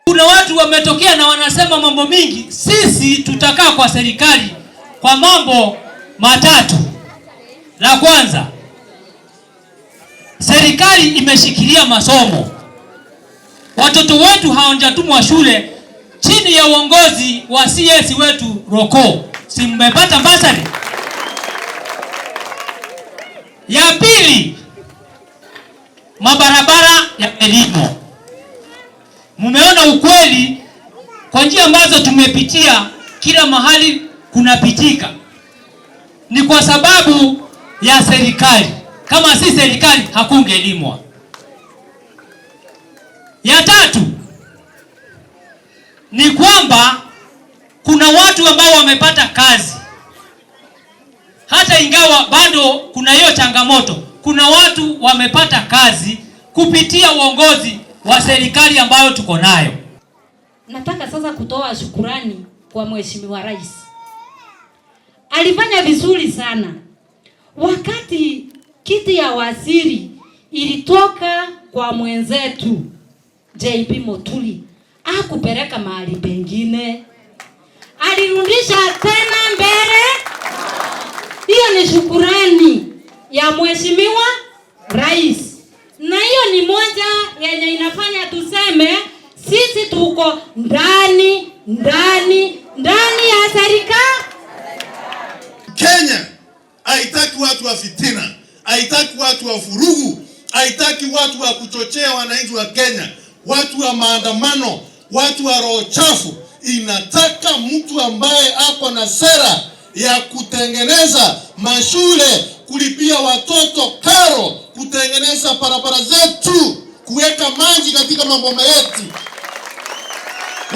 Kuna watu wametokea na wanasema mambo mingi. Sisi tutakaa kwa serikali kwa mambo matatu. La kwanza, serikali imeshikilia masomo, watoto wetu hawajatumwa shule chini ya uongozi wa CS wetu Roko, si mmepata bursary? Ya pili, mabarabara ya elimu. Mumeona ukweli kwa njia ambazo tumepitia, kila mahali kunapitika, ni kwa sababu ya serikali. Kama si serikali hakungelimwa. Ya tatu ni kwamba kuna watu ambao wamepata kazi, hata ingawa bado kuna hiyo changamoto. Kuna watu wamepata kazi kupitia uongozi wa serikali ambayo tuko nayo. Nataka sasa kutoa shukurani kwa Mheshimiwa Rais. Alifanya vizuri sana. Wakati kiti ya waziri ilitoka kwa mwenzetu JB Muturi, hakupeleka mahali pengine, alirudisha tena mbele. Hiyo ni shukurani ya Mheshimiwa Rais, na hiyo ni moja yenye inafanya tuseme sisi tuko ndani ndani ndani ya serikali. Kenya haitaki watu wa fitina, haitaki watu wa furugu, haitaki watu wa kuchochea wananchi wa Kenya, watu wa maandamano, watu wa roho chafu. Inataka mtu ambaye ako na sera ya kutengeneza mashule, kulipia watoto karo, kutengeneza barabara zetu, kuweka maji katika maboma yetu.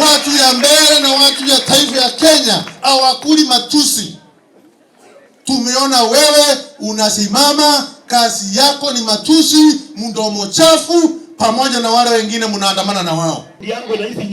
Watu ya mbele na watu ya taifa ya Kenya hawakuli matusi. Tumeona wewe unasimama, kazi yako ni matusi, mdomo chafu, pamoja na wale wengine mnaandamana na wao. Yangu na hizi